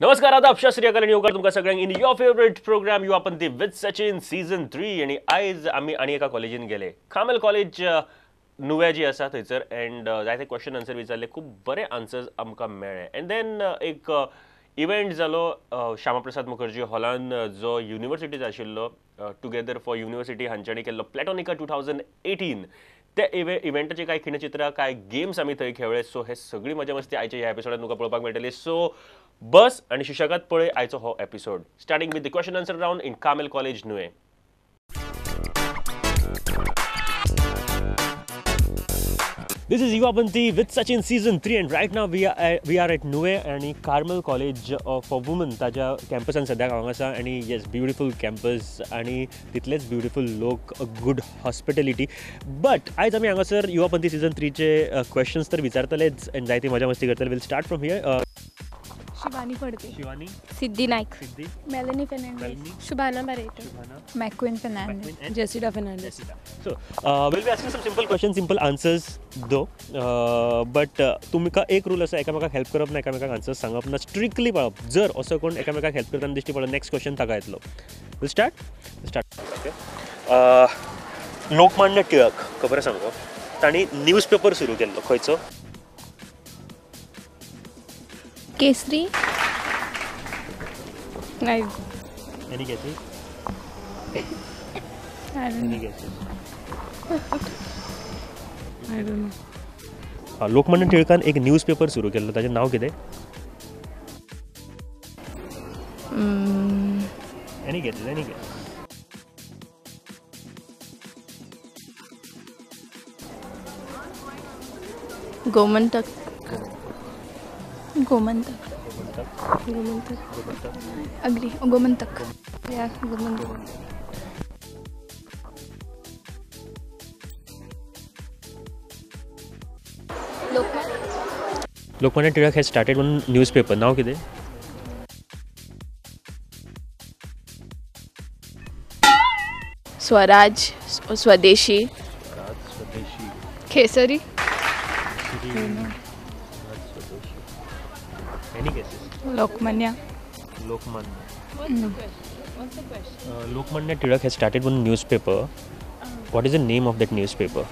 नमस्कार, आदाब, सत श्री अकाल आनी येवकार तुमकां सगळ्यांक in your favourite programme Yuvapanthi with Sachin season 3. आनी आयज आमी आनी एका कॉलेजीन गेले, कार्मेल कॉलेज नुवें जी आसा थंयसर, एंड जायते क्वेश्चन आन्सर विचारले, खूब बरे आन्सर्स आमकां मेळ्ळे. एंड then एक इव्हेंट जालो श्यामाप्रसाद मुखर्जी हॉलान, जो युनिवर्सिटीज आशिल्लो, टुगेदर फॉर युनिवर्सिटी हांच्यांनी केल्लो प्लॅटोनिका 2018. त्या इव्हेंटाचे कांय खिणचित्रां, कांय गेम्स आमी थंय खेळ्ळे. सो हे सगळी मजा मस्ती आयच्या ह्या एपिसोडान तुमकां पळोवपाक मेळटली. सो बस आनी शिक्षकात पळय आयचो हो episode, starting with the question answer round in Carmel college Nuvem. This is Yuvapanthi with Sachin season 3 and right now we are at Nuvem आनी कार्मेल कॉलेज फॉर वुमन ताज्या कॅम्पसान सद्याक हांव आसा. आनी येस, ब्युटिफूल कॅम्पस आनी तितलेच ब्युटिफूल लोक, good hospitality. But आयज आमी हांगासर युवापंथी सीजन 3चे क्वेश्चन्स तर विचारतलेच आनी जायती मजा मस्ती करतले. Will start from here. Shivani Phadke, Shivani, Siddhi Naik, Siddhi, Melanie Fernandes, Shubhana Barreto, Macquin Fernandes, Jessida Fernandes. So we'll be asking some simple questions, simple answers though. But तुमकां एक rule आसा, एकामेकाक हेल्प करप ना, एकामेकाक answers सांगप ना, strictly पाळप. जर असो कोण एकामेकाक हेल्प करतना दिश्टी पडलो, नेक्स्ट क्वेश्चन ताका येतलो. Will start start. Okay, Lokmanya Tilak खबर आसा मुगो, तांणी न्यूज पेपर सुरू केल्लो, खंयचो? Kesari. नाही. Any guesses? I don't Any know. guesses? I don't know. Lokmanya टिळकान एक न्यूज पेपर सुरू केल्लो, ताचें नांव कितें? Any guesses? Any guess? Gomantak. Gomantak. Gomantak. Agree. Gomantak. Yeah, Gomantak. Lokmat. Lokmanya Tilak has started one newspaper. नाव कितें? Swaraj, Swadeshi, Swadeshi, Kesari. Any guesses? Lokmanya. Lokmanya. What's the question? What's the question? Lokmanya Tilak has started one newspaper. What is the name of that newspaper?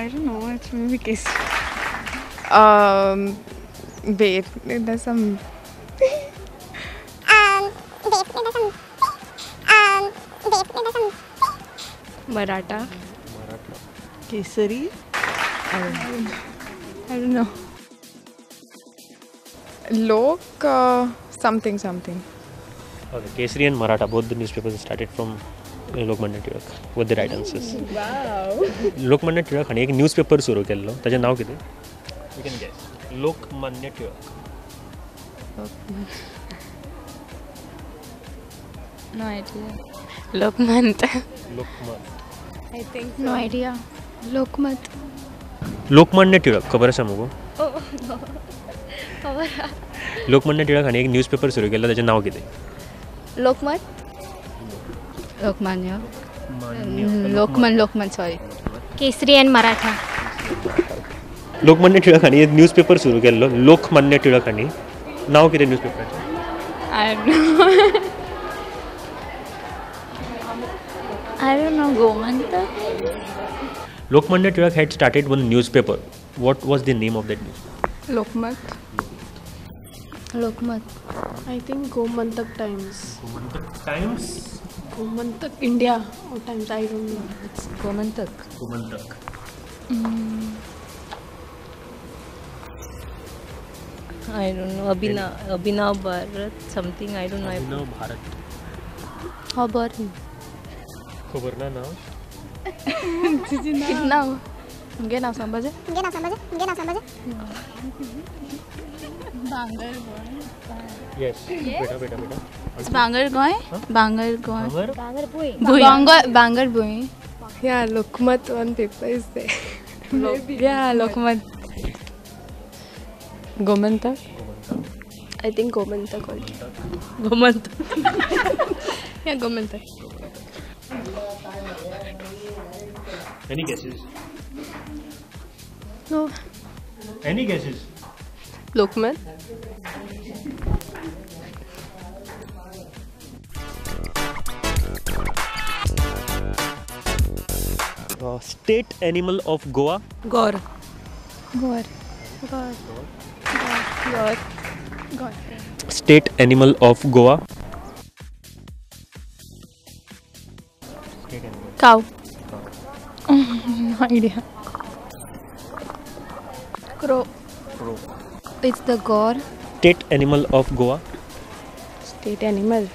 I don't know. It's maybe Kesari. Wait, there's some. Maratha. Kesari. I don't know. Lok something something. Okay, Kesari and Maratha, both the newspapers started from Lokmanya Tilak. Were the right answers. Wow. Lokmanya Tilak हांणी एक newspaper सुरू केल्लो, ताचें नांव कितें? You can guess. Lokmanya Tilak. No idea. Lokmat. Lokmat. I think no idea. Lokmat. Lokmanya Tilak खबर आसा मुगो? खबर. लोकमान्य टिळक हांणी एक न्यूजपेपर सुरू केल्लो, ताचें नांव कितें? Lokmat. Lokmanya. Lokman. Lokman, sorry. Kesari and Maratha. Lokmanya Tilak हांणी एक न्यूजपेपर सुरू केल्लो, लोकमान्य टिळक हांणी, नांव कितें न्यूजपेपराचें? I don't know. I don't know. Gomantak. Lokmanya Tilak had started one newspaper. What was the name of that newspaper? Lokmat. Lokmat. I think Gomantak Times. Gomantak Times? Gomantak India or Times, I don't know. It's Gomantak. Gomantak. I don't know. Abhinav Bharat something, I don't know. Abhinav Bharat. खबर. खबर ना नाव? कितना मुगे नाव सांबाजे? बांगर. Yes. बेटा बेटा बेटा. Bangar Goem. Bangar Goem. Bangar? Bangar Bhuin. Yeah, Lokmat one paper is there. Yeah, Lokmat. Gomantak. I think Gomantak also. Gomantak. Yeah, Gomantak. Any guesses? No. Any guesses? Lokmat. State animal of Goa? Gaur. Gaur. Gaur. Gaur. Gaur. State animal of Goa? State animal. Cow. No idea. Crow. Crow. It's the gaur. State animal of Goa? State animal.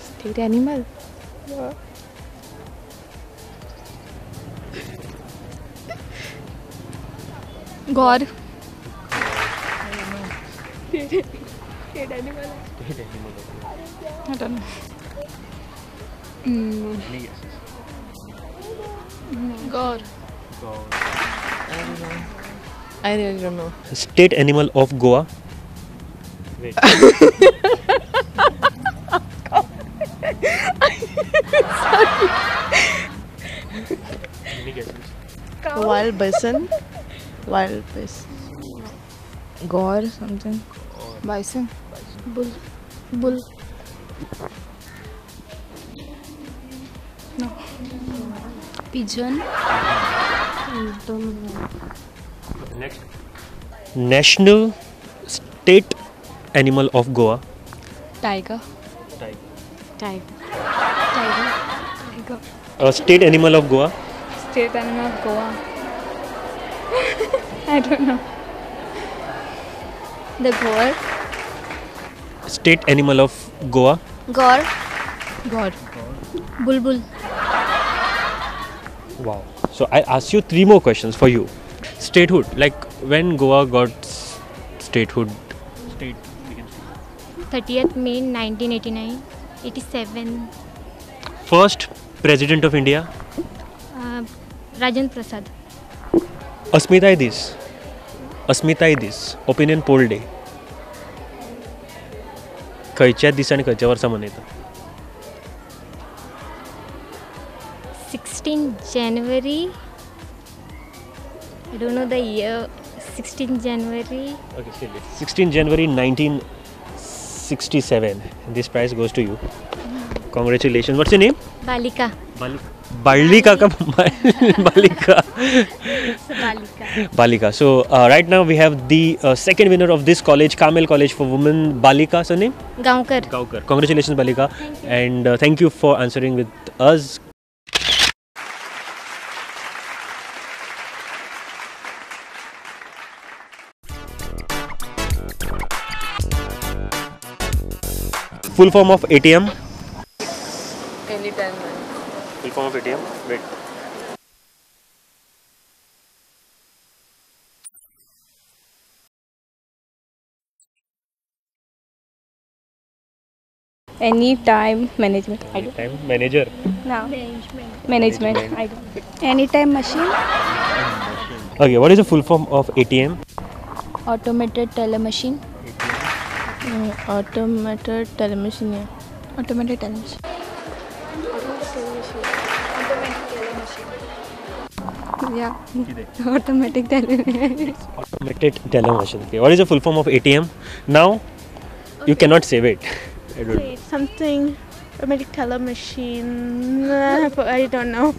State animal. Yeah. Gaur. State animal. State animal. I don't know. Any guesses? Gaur. Gaur. I don't know. I really don't know. State animal of Goa? Wait. Sorry. Any guesses? Cow. Wild bison. Wild bison. Gaur something. Bison. Bull. Bull. No. Pigeon. Don't know. Next. National state animal of Goa? Tiger. Tiger. Tiger. Tiger. Tiger. State animal of Goa? State animal of Goa. I don't know. The gaur. State animal of Goa? Gaur. Gaur. Bulbul. Wow. So I ask you three more questions for you. Statehood, like when Goa got statehood? State became state. 30th May 1989, 87. First President of India? Rajendra Prasad. Asmitai Dis. Asmitai Dis. Opinion poll day. खंयच्या दिसा आनी खंयच्या वर्सा मनयता? 16 January. I don't know the year. 16 January. Okay, still it. 16 January 1967. This prize goes to you. Congratulations. What's your name? Balika. Balika. Balika ka Balika. Balika. Balika. So right now we have the second winner of this college, Carmel College for Women, Balika. Surname? Gaonkar. Gaonkar. Congratulations, Balika. Thank you. And thank you for answering with us. Full form of ATM? Anytime. Full form of ATM? Wait. Anytime management. Anytime manager. No. Management. Management. I don't. Anytime machine. Okay, what is the full form of ATM? Automated teller machine. Automated teller machine. Yeah. Automated teller machine. Automatic teller machine. Yeah. Automatic teller. Automated teller machine. Okay. What is the full form of ATM? Now, you cannot save it. I don't know. Something automatic teller machine. I don't know.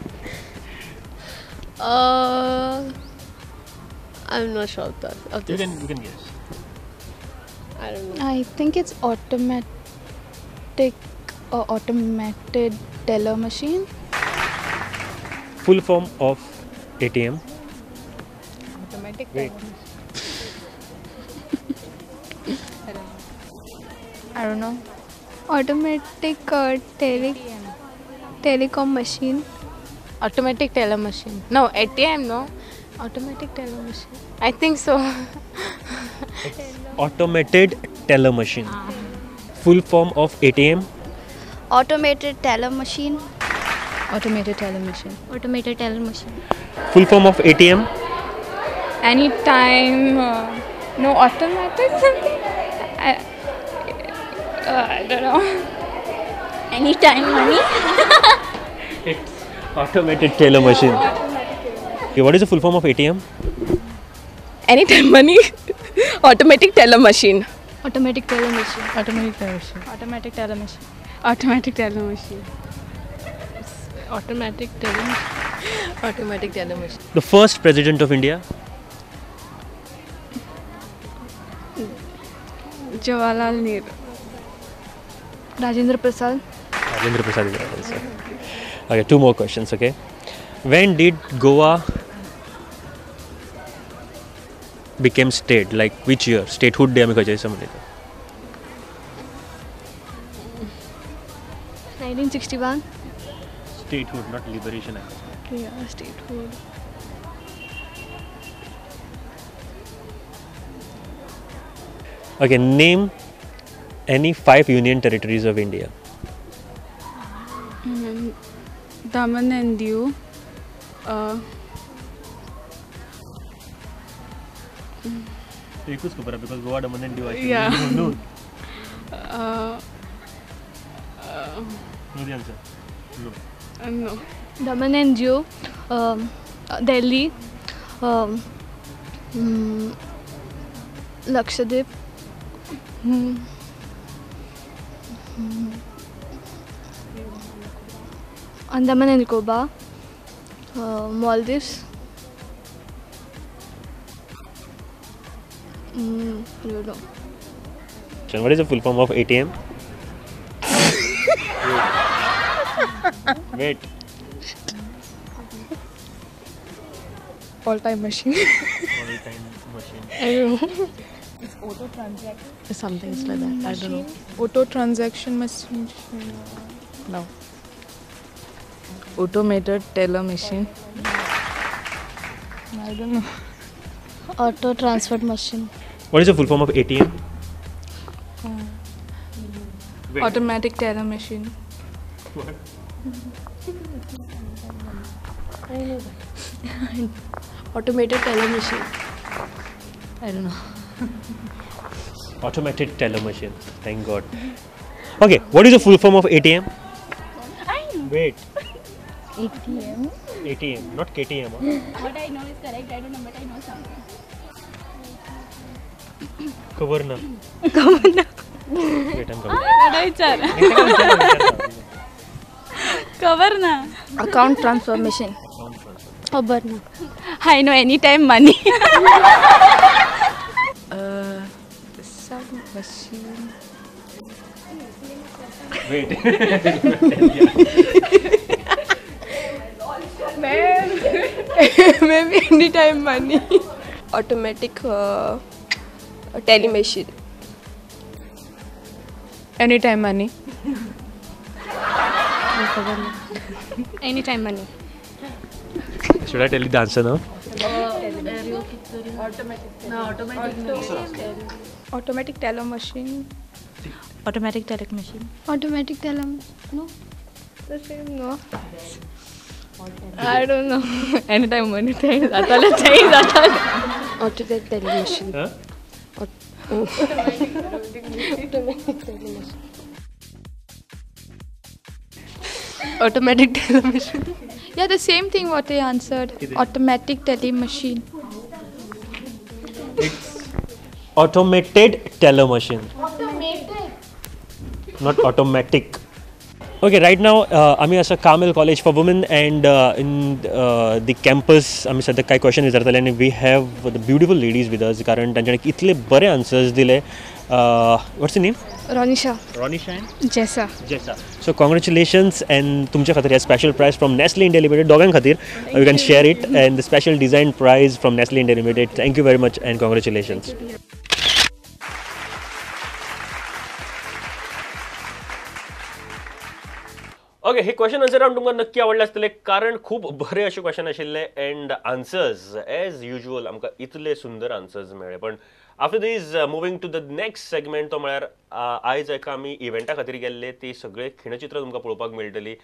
I'm not sure of that. Of this. You can guess. I don't know. I think it's automatic or automated teller machine. Full form of ATM. Automatic. Wait. I don't know. Automatic telecom machine. Automatic teller machine. No, ATM, no. Automatic teller machine. I think so. It's automated teller machine. Full form of ATM? Automated teller machine. Automated teller machine. Automated teller machine. Full form of ATM? Anytime. No, automatic something. I don't know. Anytime money. It's automated teller machine. Okay, what is the full form of ATM? Anytime money. Automatic teller machine. Automatic teller machine. Automatic teller machine. Automatic teller machine. Automatic teller machine. Automatic teller machine. Automatic teller machine. The first president of India? Jawaharlal Nehru. Rajendra Prasad. Rajendra Prasad is the right answer. Okay, 2 more questions, okay. When did Goa became state? Like which year? Statehood day आमी खंयच्या दिसा मनयतात? 1961. Statehood, not liberation. Yeah, statehood. Okay, name any 5 union territories of India. Daman and Diu. एकूच खबर because Goa, Daman and Diu. Yeah. No. No the answer. No. No. Daman and Diu, Delhi, Lakshadweep. Andaman and Nicobar, Maldives. I don't know. What is the full form of ATM? Wait. All time machine. All time machine. I don't know. It's auto transaction. Something like that. I don't know. Auto transaction machine. No. Automated teller machine. I don't know. Auto transfer machine. What is the full form of ATM? Automatic teller machine. What? I know that. Automated teller machine. I don't know. Automated teller machine. Thank God. Okay, what is the full form of ATM? I know. Wait. ATM? ATM, not KTM. Huh? What I know is correct. I don't know, but I know something. Khabar na. Khabar na. Wait, I'm coming. Khabar na. Account transfer machine. Khabar na. I know anytime money. Some machine. Wait. Man, maybe anytime money. Automatic tele machine. Anytime money. Anytime money. Should I tell you the answer now? Automatic teller machine. Automatic teller machine. Automatic teller. No. The same, no. I don't know. Anytime money. Automatic teller machine. Huh? Automatic teller machine. Automatic teller machine. Yeah, the same thing what I answered. Automatic teller machine. It's automated teller machine. Automated. Not automatic. Okay, right now आमी आसा Carmel College for Women and in the campus आमी सद्याक कांय question विचारतले आनी we have the beautiful ladies with us कारण तांच्यानी इतले बरे आन्सर्स दिले. What's your name? Ronisha. Ronisha and Jessa. Jessa. So congratulations and तुमच्या खातीर special prize from Nestle India Limited दोगां खातीर you can share it and the special design prize from Nestle India Limited. Thank you very much and congratulations. Okay, hey question answer round तुमकां नक्की आवडले आसतले कारण खूब बरे अशे क्वेश्चन आशिल्ले एंड आन्सर्स एज युजल आमकां इतले सुंदर आन्सर्स मेळ्ळे. पण after this moving to the next segment तो म्हळ्यार आयज एका आमी इव्हेंटा खातीर गेल्ले ती सगळे खिणचित्र तुमकां पळोवपाक मेळटली.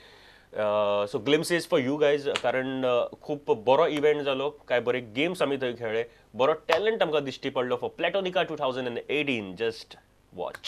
So glimpses for you guys कारण खूब बरो इव्हेंट जालो, कांय बरे गेम्स आमी थंय खेळ्ळे, बरो टॅलंट आमकां दिश्टी पडलो for Platonica 2018. Just watch.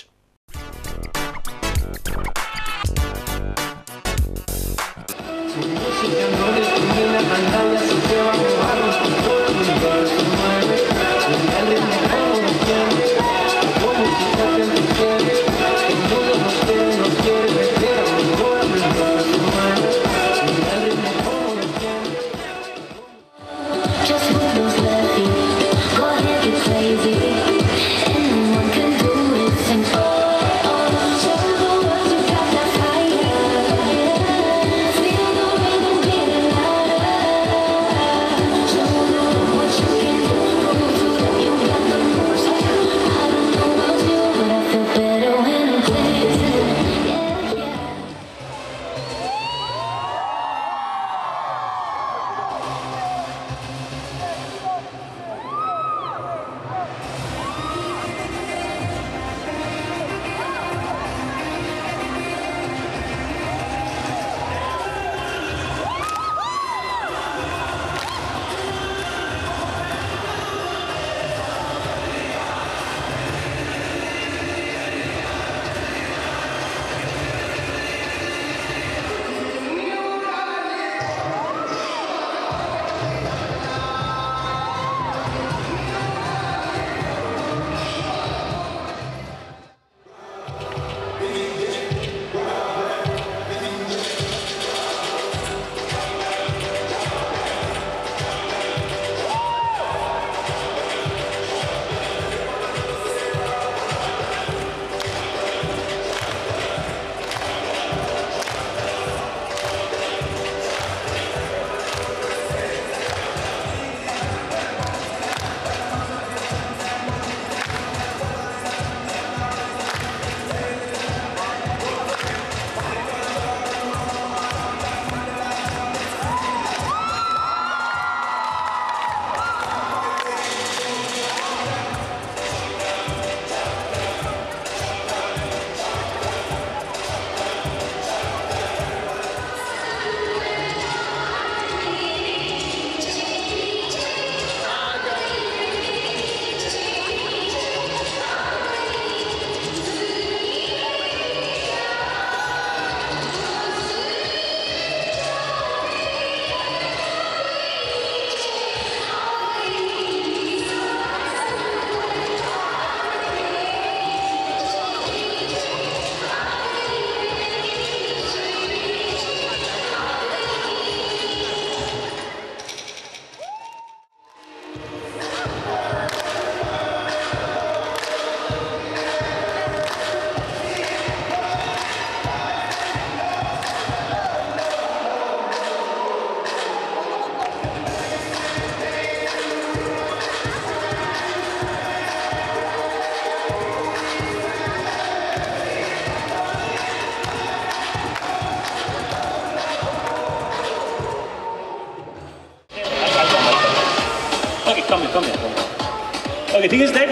Okay, thing is that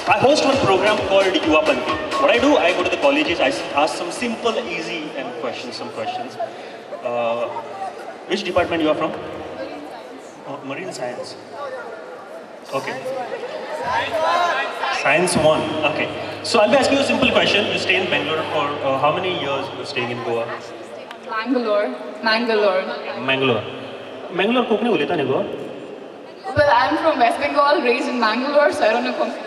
I host one program called Yuva Panti. What I do, I go to the colleges, I ask some simple, easy and questions, some questions. Which department you are from? Marine Science. Okay. Science 1. Okay. So I'll be asking you a simple question. You stay in Bangalore for how many years you staying in Goa? Mangalore. Mangalore. Mangalore. Mangalore Konkani ulayta न्ही गो? Well, I'm from West Bengal, raised in Mangalore, so I don't know Konkani.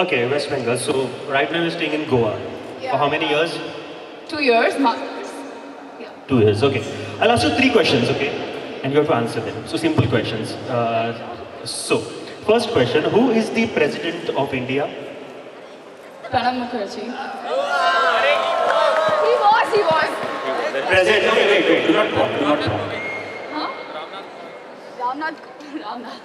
Okay, West Bengal. So right now you're staying in Goa. Yeah. For how many years? 2 years. Masters. Yeah. 2 years. Okay. I'll ask you 3 questions, okay? And you have to answer them. So simple questions. So, first question, who is the President of India? Pranab Mukherjee. He was. President, okay, wait, do not talk, do not talk. Huh? Ramnath. Ramnath.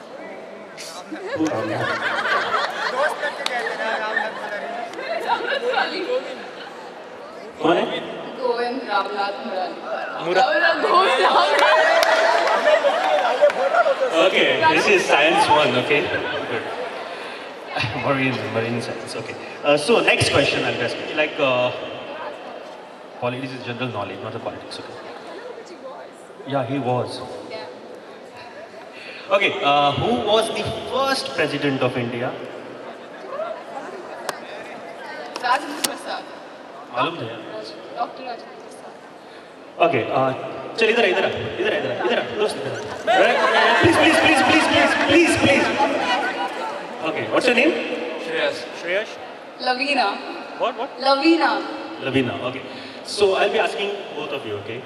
कौन है? Govind Ramnath Murari. Okay, this is science 1, okay? Good. Marine science, okay. So next question I'll ask you, like politics is general knowledge, not the politics, okay? Yeah, he was. Yeah. Okay, who was the first president of India? Rajendra Prasad. मालूम था? Dr. Rajendra Prasad. Okay, चल इधर इधर इधर इधर इधर दोस्त इधर. Please please please please please please please. Okay, what's your name? Shreyas. Shreyas. Lavina. What what? Lavina. Lavina. Okay. So I'll be asking both of you. Okay.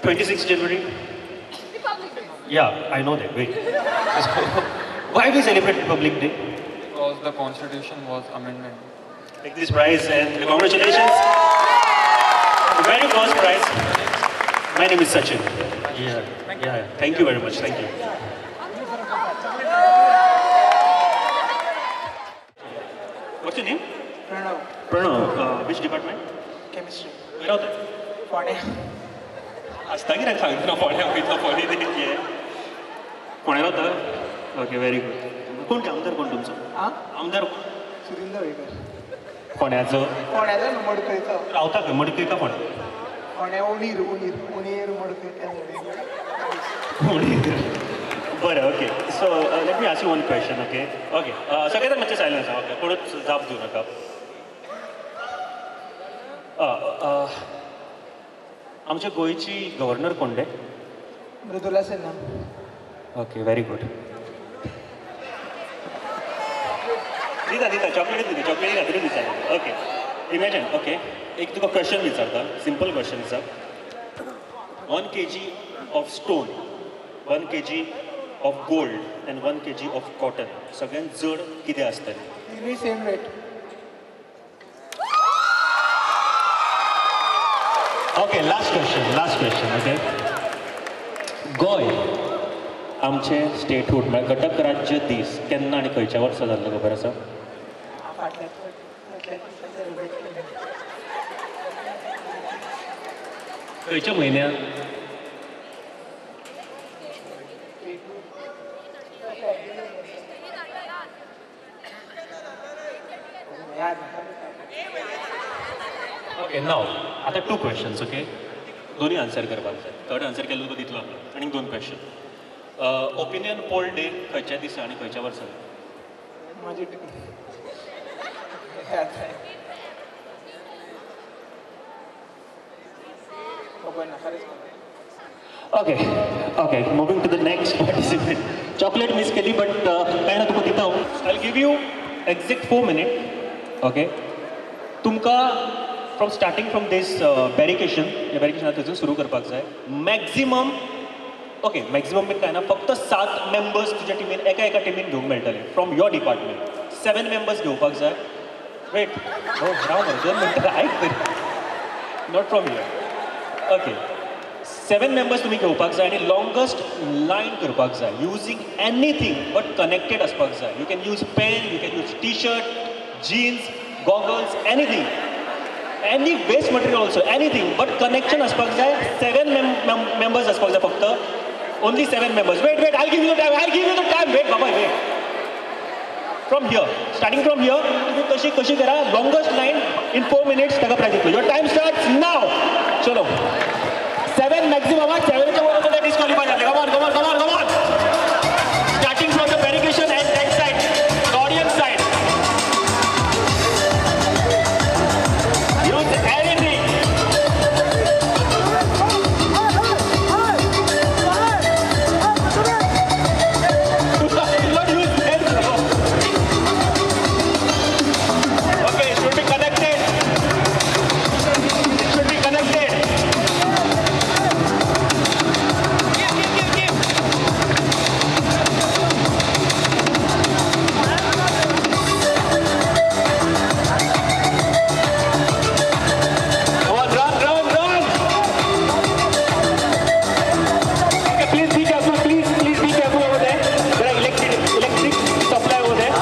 26 January. Republic Day. Yeah, I know that. Wait. So, why we celebrate Republic Day? Because the Constitution was amended. Take this prize and congratulations. The very first prize. My name is Sachin. Yeah. Yeah. Thank you very much. Thank you. What's your name? Pranav. Pranav. Which department? Chemistry. Where are they? Pune. आसता कित्याक सांगतना फोंड्या वयता फोंडे ते फोंड्या रावता? Okay, very good. कोण आमदार कोण तुमचो? आमदार कोण? सुनील ढवळीकर. फोंड्याचो? फोंड्याचो न्हू, मडकयचो. रावता खंय? मडकय का फोंड्या? फोंड्या उणीर उणीर उणीर मडकय त्या उणीर. बरें, okay. So let me ask you one question, okay? Okay, सगळे जाण मातशें सायलन्स आहा, ओके? कोणूच जाप दिवं नाका. आमच्या गोंयची गव्हर्नर कोण रे? Mridula Sinha. Okay, very good. दिता दिता चॉकलेट दिता, चॉकलेटी खातीर विचारता. ओके, इमॅजिन, ओके, एक तुका क्वेश्चन विचारता, सिंपल क्वेश्चन आसा. 1 kg of stone, 1 kg of gold and 1 kg of cotton सगळ्यांत चड कितें आसतलें? तिनूय same weight. Okay, last question, okay. Goa आमचें स्टेटहूड म्हळ्यार घटक राज्य दीस केन्ना आनी खंयच्या वर्सा जाल्लो खबर आसा? खंयच्या म्हयन्याक? ओके, नाव आतां 2 क्वेश्चन्स, ओके? दोनूय आन्सर करपाक जाय. थर्ड आन्सर केलो तुका दितलो आपलो. आनीक 2 क्वेश्चन. ओपिनियन पोल डे खंयच्या दिसा आनी खंयच्या वर्सा? Okay, okay, moving to the next participant. Chocolate miss केली बट कांय ना, तुका दिता हांव. I give you exact 4 minute, okay? तुमकां from starting from this barricading, ह्या बॅरिकेशना थंयसून सुरू करपाक जाय. मॅक्झिमम, ओके, मॅक्झिमम बीन कांय ना, फक्त 7 मेंबर्स तुज्या टिमीन, एका एका टिमीन घेवंक मेळटले फ्रॉम your department. 7 members घेवपाक जाय. वेट, हो राव मरे 2 मिनटां आयक तरी. Not from here. Okay, 7 members तुमी घेवपाक जाय आनी लॉंगस्ट लायन करपाक जाय युजींग एनीथींग बट कनेक्टेड आसपाक जाय. You can use pen, you can use T shirt, jeans, goggles, anything, any waste material also, anything but connection आसपाक जाय. 7 मेंबर्स आसपाक जाय फक्त. Only 7 members. Wait, wait, I'll give you the time. I'll give you the time. Wait, Baba, wait. From here, starting from here, तुम्ही कशी कशी करा, longest line in 4 minutes ताका प्राइज दितलो. Your time starts now. चलो. 7 maximum, 7 च्या वर कोण disqualify जातले. Come on, come on, come on, come on. Starting from the barricade and that side, the audience side. Use anything. Not use hands. Okay, should be connected. Should be connected. Give, give, give, give. Come on, run, run, run. Okay, please be careful. Please, please be careful over there. There are electric supply over there.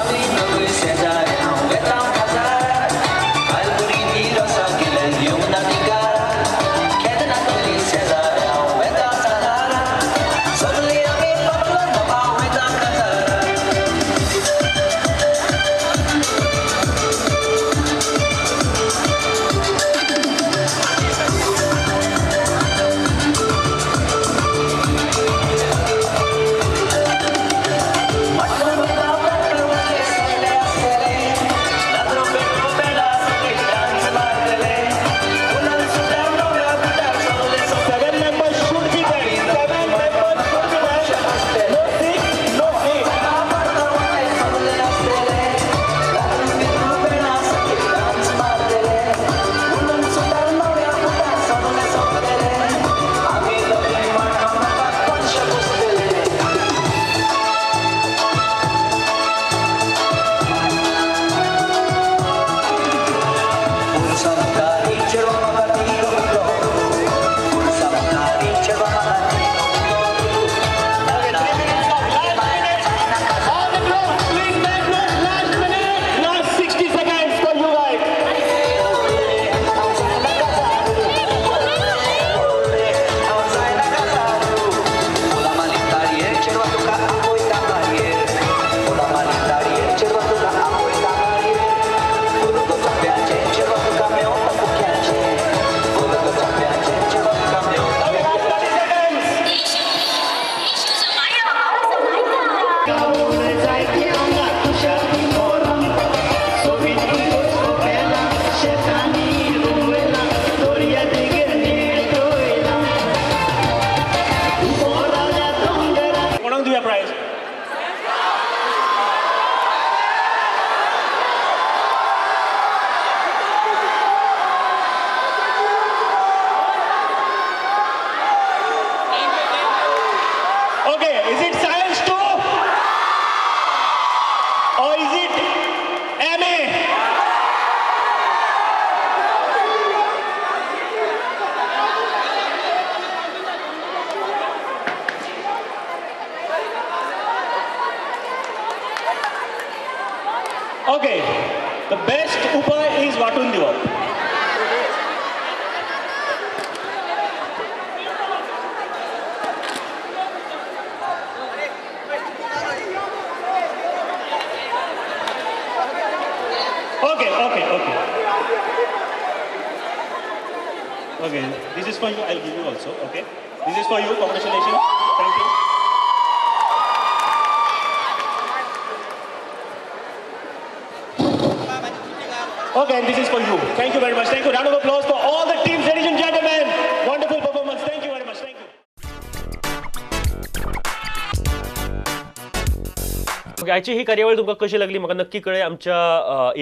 Seven members should be there. 7 members should be there. No 6, no 8. Okay, 3 minutes left. Last minute. On the clock, please make noise. Last minute. Last 60 seconds for you guys. Okay, last 30 seconds. कोणाक दिवया prize? Okay, is it science 2? Or is it MA? Okay, the best उपाय is वाटून दिवप. Okay, okay, okay. Okay, this is for you. I'll give you also. Okay, this is for you. Congratulations. Thank you. Okay, and this is for you. Thank you very much. Thank you. Round of applause for all the teams, ladies and gentlemen. Wonderful performance. Thank you very much. Thank you. Okay, आयची ही कार्यावळ तुमकां कशी लागली म्हाका नक्की कळय. आमच्या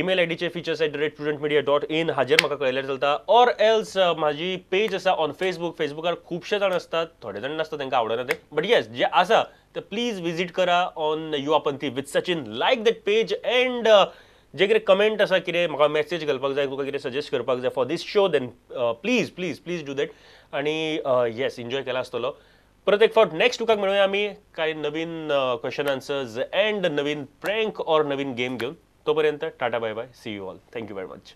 email आयडीचे features @prudentmedia.in हाजेर म्हाका कळयल्यार चलता, ऑर एल्स म्हाजी पेज आसा ऑन फेसबूक. फेसबुकार खुबशे जाण आसतात, थोडे जाण नासता, तांकां आवडना तें, बट येस जे आसा ते प्लीज विजीट करा on Yuvapanthi with Sachin. Like that page and जे कितें कमेंट आसा, कितें म्हाका मॅसेज घालपाक जाय, तुका कितें सजेस्ट करपाक जाय for this show, then please please please do that. आनी येस, एन्जॉय केला आसतलो. परत एक फावट नेक्स्ट विकाक मेळुया आमी कांय नवीन क्वेश्चन आन्सर्स अँड नवीन प्रँक ऑर नवीन गेम घेवन. तोपर्यंत tata, bye bye, see you all. Thank you very much.